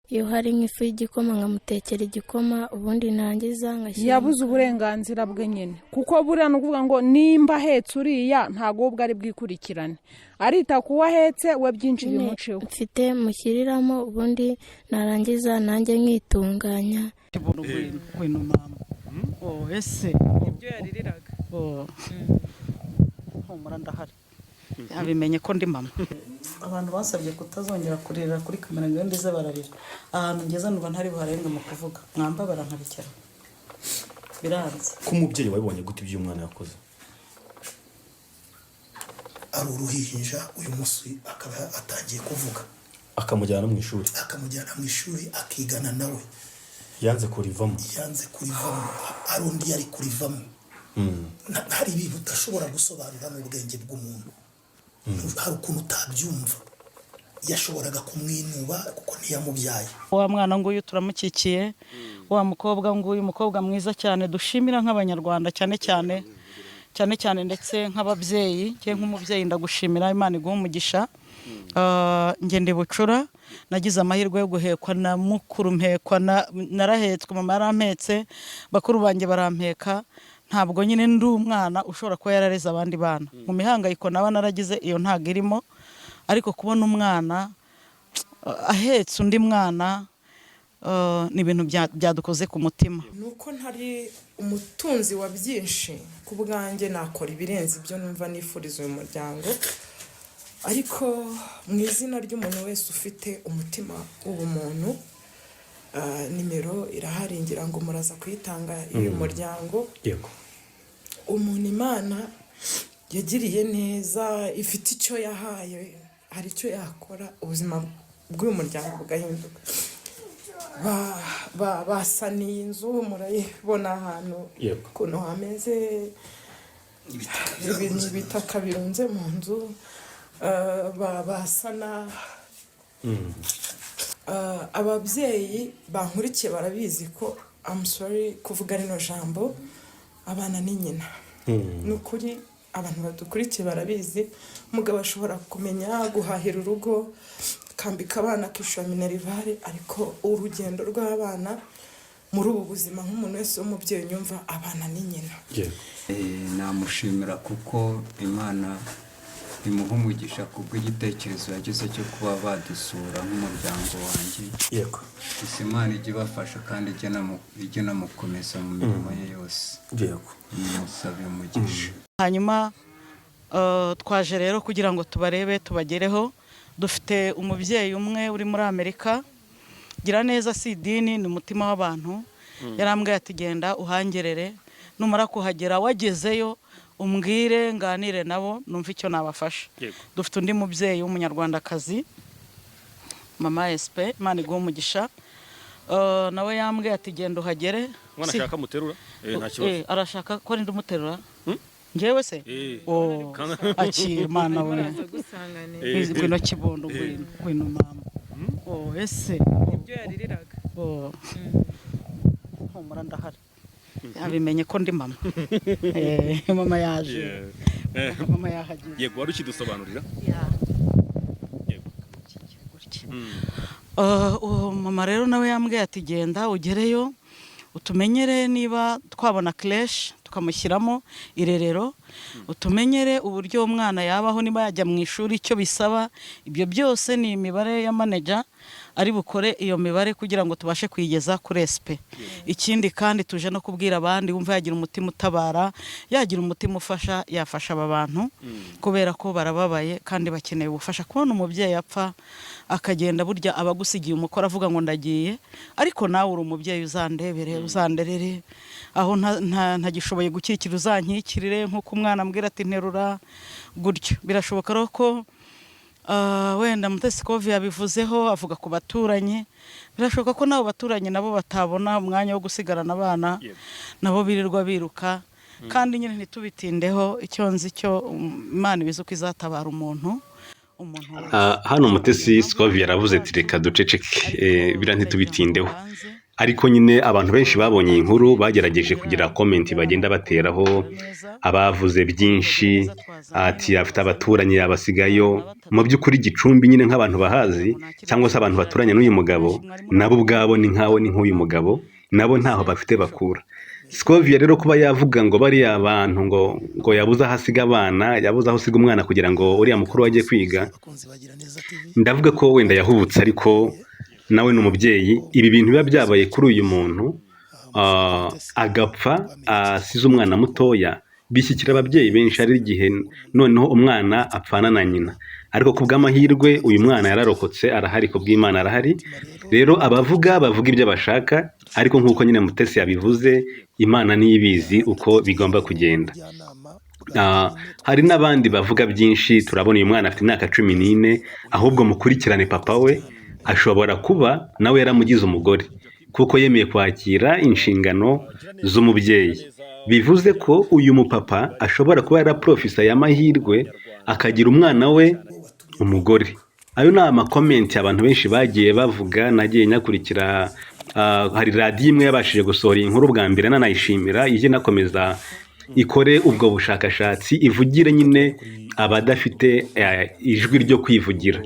Iyo hari nk'ifu y'igikoma, nkamutekera igikoma, ubundi nangiza ngashyira. Yabuze uburenganzira bwe nyine, kuko buriya ni ukuvuga ngo nimba ahetse uriya, ntabwo we ubwo ari bwikurikirane, arita ku wo ahetse we, byinshi Nyine bimuceho. Mfite mushyiriramo, ubundi narangiza nanjye nkitunganya. Ngwino, ngwino mama. Oh, ese Ibyo yaririraga. Oh, humura, ndahari, yabimenye ko ndi mama. Abantu basabye kutazongera kurira kuri kamera ngo iyo ndize bararira. Ahantu ngeze numva ntari buharenge mu kuvuga, mwambabara nkarekera, biranze. Ko umubyeyi wabibonye gute ibyo umwana yakoze? Ari uruhinja, uyu munsi akaba atangiye kuvuga. Akamujyana mu ishuri. Akamujyana mu ishuri, akigana nawe. Yanze kurivamo. Yanze kurivamo, ari undi yari kurivamo. Hari ibintu udashobora gusobanura n'ubwenge bw'umuntu, hari ukuntu utabyumva. Yashoboraga kumwinuba kuko ntiyamubyaye. Wa mwana nguyu turamukikiye, wa mukobwa nguyu, umukobwa mwiza cyane dushimira nk'Abanyarwanda, cyane cyane cyane cyane, ndetse nk'ababyeyi. Njye nk'umubyeyi ndagushimira, Imana iguha umugisha. Njye ndi bucura, nagize amahirwe yo guhekwa na mukuru, mpekwa na narahetswe, mama yarampetse, bakuru banjye barampeka. Ntabwo nyine ndi umwana ushobora kuba yarareze abandi bana mu mihangayiko naba naragize, iyo ntabwo irimo. Ariko kubona umwana ahetse undi mwana ni ibintu byadukoze ku mutima. Ni uko ntari umutunzi wa byinshi, ku bwanjye nakora ibirenze ibyo numva nifuriza uyu muryango, ariko mu izina ry'umuntu wese ufite umutima w'ubumuntu, nimero irahari, ngira ngo muraza kuyitanga, y'uyu muryango. Umuntu Imana yagiriye neza, ifite icyo yahaye, hari icyo yakora ubuzima bw'uyu muryango bugahinduka. Basaniye inzu, murayibona ahantu ukuntu hameze, ibintu ibitaka birunze mu nzu. Basana. Ababyeyi bankurikiye barabizi ko, I'm sorry kuvuga rino jambo, abana ni nyina. Ni ukuri, abantu badukurikiye barabizi. Umugabo ashobora kumenya guhahira urugo, akambika abana, akishyura minerval, ariko urugendo rw'abana muri ubu buzima, nk'umuntu wese w'umubyeyi unyumva, abana ni nyina. Namushimira kuko Imana imuha umugisha kubw'igitekerezo yagize cyo kuba badusura nk'umuryango wanjye. Gusa Imana ijye ibafasha kandi ijye inamukomeza mu mirimo ye yose. Musabe umugisha. Hanyuma twaje rero kugira ngo tubarebe, tubagereho. Dufite umubyeyi umwe uri muri Amerika, gira neza si idini, ni umutima w'abantu. Yarambwiye ati: "Genda uhangerere, numara kuhagera, wagezeyo umbwire, nganire nabo, numve icyo nabafasha." Dufite undi mubyeyi w'Umunyarwandakazi, mama Esipe, Imana iguhe umugisha. Nawe yambwiye ati: "Genda uhagere." Umwana ashaka muterura. Nta kibazo. Arashaka ko ari umuterura njyewe se? Oh, akira Imana we. Ngwino kibondo, ngwino, ngwino mama. Oh, ese Ibyo yaririraga. Oh, humura, ndahari, yabimenye ko ndi mama. Mama yaje, mama yahageze. Yego, wari ukidusobanurira. Gutya. Uwo mama rero nawe yambwiye ati: "Genda ugereyo, utumenyere niba twabona crèche tukamushyiramo, irerero, utumenyere uburyo umwana yabaho, niba yajya mu ishuri, icyo bisaba." Ibyo byose ni imibare ya manager, ari bukore iyo mibare kugira ngo tubashe kuyigeza kuri SP. Ikindi kandi, tuje no kubwira abandi wumva yagira umutima utabara, yagira umutima ufasha, yafasha aba bantu, kubera ko barababaye kandi bakeneye ubufasha. Kubona umubyeyi apfa akagenda, burya aba agusigiye umukoro, avuga ngo: "Ndagiye, ariko nawe uri umubyeyi, uzandebere, uzanderere aho ntagishoboye gukikira, uzankikirire," nk'uko umwana ambwira ati: "Nterura gutyo." Birashoboka rero ko wenda Mutesi Kovi yabivuzeho, avuga ku baturanyi. Birashoboka ko n'abo baturanyi nabo batabona umwanya wo gusigarana abana, nabo birirwa biruka. Kandi nyine ntitubitindeho, icyo nzi cyo, Imana ibizi uko izatabara umuntu, umuntu Hano Mutesi Scovia yaravuze ati: "Reka duceceke, biriya ntitubitindeho." Ariko nyine abantu benshi babonye iyi nkuru bagerageje kugira comment bagenda bateraho, abavuze byinshi ati afite abaturanyi yabasigayo. Mu by'ukuri Gicumbi nyine nk'abantu bahazi cyangwa se abantu baturanye n'uyu mugabo, nabo ubwabo ni nkawe, ni nk'uyu mugabo, nabo ntaho bafite bakura. Scovia rero kuba yavuga ngo bariya bantu ngo yabuze aho asiga abana, yabuze aho asiga umwana kugira ngo uriya mukuru we ajye kwiga, ndavuga ko wenda yahubutse, ariko nawe ni umubyeyi. Ibi bintu biba byabaye kuri uyu muntu, agapfa asize umwana mutoya, bishyikira ababyeyi benshi. Hari igihe noneho umwana apfana na nyina, ariko ku bw'amahirwe uyu mwana yararokotse, arahari, ku bw'Imana arahari. Rero abavuga bavuga ibyo bashaka, ariko nk'uko nyine Mutesi yabivuze, Imana niyo ibizi uko bigomba kugenda. Hari n'abandi bavuga byinshi. Turabona uyu mwana afite imyaka 14, ahubwo mukurikirane papa we, ashobora kuba nawe yaramugize umugore kuko yemeye kwakira inshingano z'umubyeyi. Bivuze ko uyu mupapa ashobora kuba yaraprofisa aya mahirwe akagira umwana we umugore. Ayo ni ama comments abantu benshi bagiye bavuga, nagiye nyakurikira. Hari radiyo imwe yabashije gusohora iyi nkuru bwa mbere, nanayishimira, ijye inakomeza ikore ubwo bushakashatsi, ivugire nyine abadafite ijwi ryo kwivugira,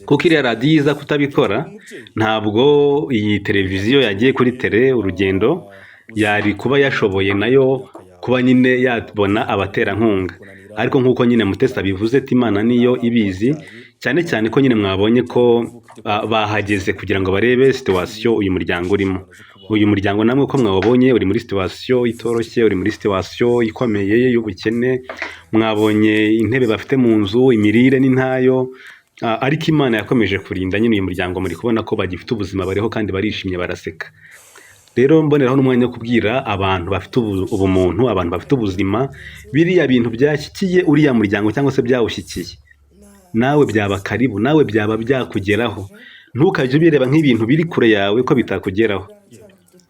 kuko iriya radiyo iza kutabikora, ntabwo iyi televiziyo yagiye kuri tele urugendo yari kuba yashoboye nayo kuba nyine yabona abaterankunga. Ariko nk'uko nyine Mutesi abivuze ati Imana niyo ibizi, cyane cyane ko nyine mwabonye ko bahageze kugira ngo barebe situation uyu muryango urimo. Uyu muryango namwe ko mwawubonye uri muri situation itoroshye, uri muri situation ikomeye y'ubukene. Mwabonye intebe bafite mu nzu, imirire ni ntayo. Ariko Imana yakomeje kurinda nyine uyu muryango, muri kubona ko bagifite ubuzima, bariho kandi barishimye, baraseka. Rero mboneraho n'umwanya wo kubwira abantu bafite ubumuntu, abantu bafite ubuzima, biriya bintu byashyikiye uriya muryango cyangwa se byawushyikiye, nawe byaba karibu, nawe byaba byakugeraho. Ntukajye ubireba nk'ibintu biri kure yawe ko bitakugeraho.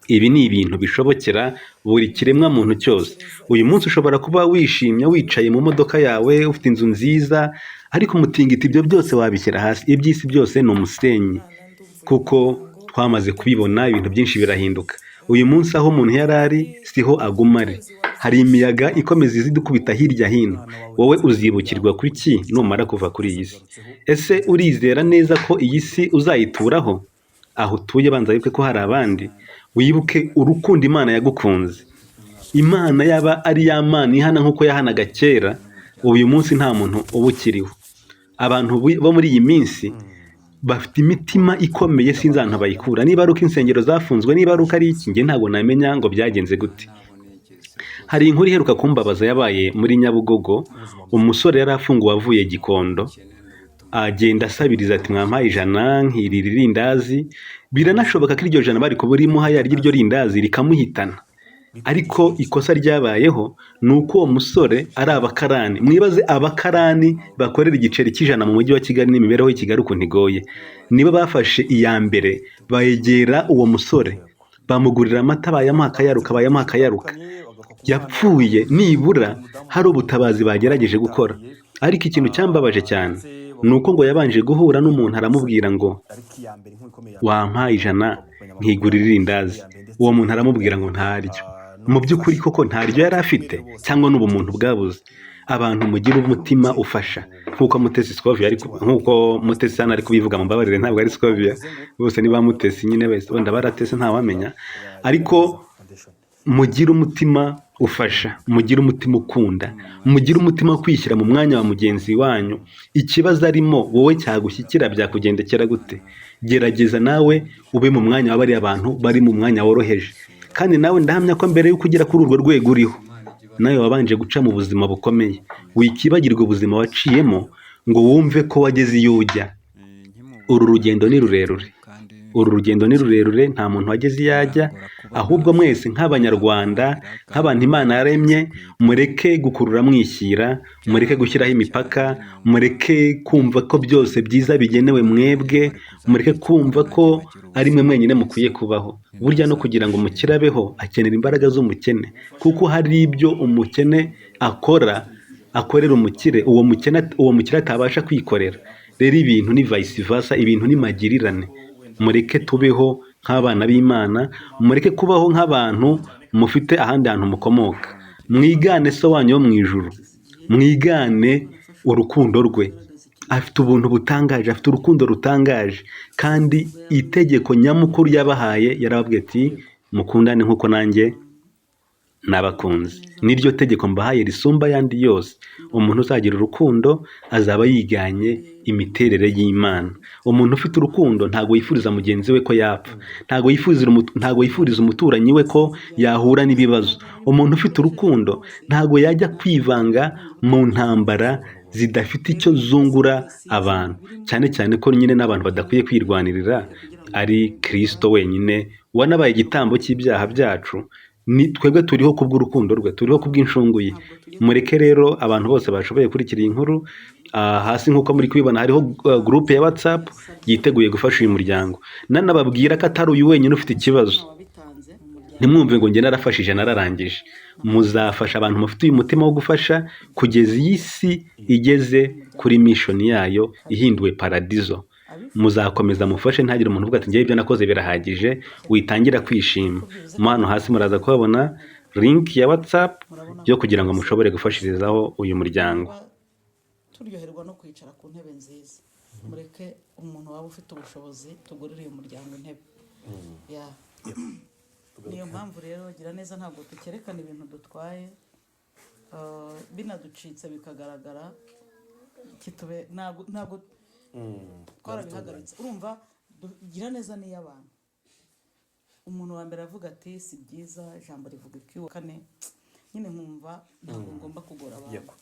Ibi ni ibintu bishobokera buri kiremwa muntu cyose. Uyu munsi ushobora kuba wishimye, wicaye mu modoka yawe, ufite inzu nziza, ariko umutingito ibyo byose wabishyira hasi. Iby'isi byose ni umusenyi, kuko twamaze kubibona, ibintu byinshi birahinduka. Uyu munsi aho umuntu yari ari siho aguma ari. Hari imiyaga ikomeza izidukubita hirya hino. Wowe uzibukirwa kuki numara kuva kuri iyi si? Ese urizera neza ko iyi si uzayituraho? Aho utuye banza wibuke ko hari abandi, wibuke urukundo Imana yagukunze. Imana yaba ari ya Mana ihana nk'uko yahanaga kera, uyu munsi nta muntu uba ukiriho. Abantu bo muri iyi minsi bafite imitima ikomeye, sinzi ahantu bayikura, niba ari uko insengero zafunzwe, niba ari uko ari iki, njye ntabwo namenya ngo byagenze gute. Hari inkuru iheruka kumbabaza yabaye muri Nyabugogo. Umusore yari afunguwe avuye Gikondo, agenda asabiriza ati mwampaye 100 nkirira irindazi. Biranashoboka ko iryo jana bari kuburimuha yarya iryo rindazi rikamuhitana, ariko ikosa ryabayeho ni uko uwo musore ari abakarani. Mwibaze abakarani bakorera igiceri cy'100 mu mujyi wa Kigali n'imibereho y'i Kigali ukuntu igoye. Nibo bafashe iya mbere bayegera uwo musore, bamugurira amata, bayamuha akayaruka, bayamuha akayaruka. Yapfuye nibura hari ubutabazi bagerageje gukora. Ariko ikintu cyambabaje cyane ni uko ngo yabanje guhura n'umuntu aramubwira ngo wampaye 100 nkigurira irindazi. Uwo muntu aramubwira ngo ntaryo. Mu by'ukuri koko ntaryo yari afite, cyangwa ni ubumuntu bwabuze? Abantu mugira umutima ufasha, nk'uko Mutesi Scovia ari nk'uko Mutesi hano ari kubivuga, mumbabarire ntabwo ari Scovia, bose ni ba Mutesi nyine, bese wenda baratese ntawamenya. Ariko mugire umutima ufasha, mugire umutima ukunda, mugire umutima wo kwishyira mu mwanya wa mugenzi wanyu. Ikibazo arimo wowe cyagushyikira byakugendekera gute? Gerageza nawe ube mu mwanya wa bariya bantu bari mu mwanya woroheje. Kandi nawe ndahamya ko mbere y'uko ugera kuri urwo rwego uriho, nawe wabanje guca mu buzima bukomeye. Wikibagirwa ubuzima waciyemo ngo wumve ko wageze iyo ujya. Uru rugendo ni rurerure, uru rugendo ni rurerure, nta muntu wageze iyo ajya. Ahubwo mwese nk'Abanyarwanda, nk'abantu Imana yaremye, mureke gukurura mwishyira, mureke gushyiraho imipaka, mureke kumva ko byose byiza bigenewe mwebwe, mureke kumva ko ari mwe mwenyine mukwiye kubaho. Burya no kugira ngo umukire abeho akenera imbaraga z'umukene, kuko hari ibyo umukene akora akorera umukire, uwo mukire atabasha kwikorera. Rero ibintu ni vice versa, ibintu ni magirirane. Mureke tubeho nk'abana b'Imana, mureke kubaho nk'abantu mufite ahandi hantu mukomoka. Mwigane So wanyu wo mu ijuru, mwigane urukundo rwe. Afite ubuntu butangaje, afite urukundo rutangaje, kandi itegeko nyamukuru yabahaye yarababwiye ati: "Mukundane nk'uko nanjye nabakunze. Niryo tegeko mbahaye risumba ayandi yose." Umuntu uzagira urukundo azaba yiganye imiterere y'Imana. Umuntu ufite urukundo ntabwo yifuriza mugenzi we ko yapfa, ntabwo yifuriza umuturanyi we ko yahura n'ibibazo. Umuntu ufite urukundo ntabwo yajya kwivanga mu ntambara zidafite icyo zungura abantu, cyane cyane ko nyine n'abantu badakwiye kwirwanirira, ari Kirisito wenyine wanabaye igitambo cy'ibyaha byacu. Ni twebwe turiho kubw'urukundo rwe, turiho kubw'inshungu ye. Mureke rero abantu bose bashoboye kurikira iyi nkuru, hasi nk'uko muri kubibona hariho groupe ya WhatsApp yiteguye gufasha uyu muryango. Nanababwira ko atari uyu wenyine ufite ikibazo. Ntimwumve ngo njye narafashije nararangije. Muzafasha abantu mufite uyu mutima wo gufasha kugeza iyi si igeze kuri mission yayo ihinduwe paradizo. Muzakomeza mufashe, ntagire umuntu uvuga ati: "Ngewe ibyo nakoze birahagije." Witangira kwishima. Mo hano hasi muraza kuhabona link ya WhatsApp yo kugira ngo mushobore gufashirizaho uyu muryango. Turyoherwa no kwicara ku ntebe nziza. Mureke umuntu waba ufite ubushobozi tugurire uyu muryango intebe. Ya. Niyo mpamvu rero gira neza, ntabwo tukerekana ibintu dutwaye. Binaducitse bikagaragara kitube, ntabwo twarabihagaritse. Urumva, gira neza niyo abantu, umuntu wa mbere avuga ati: "Si byiza." Ijambo rivuga ikiwa kane nyine, nkumva ntabwo ngomba kugora abantu. Yego.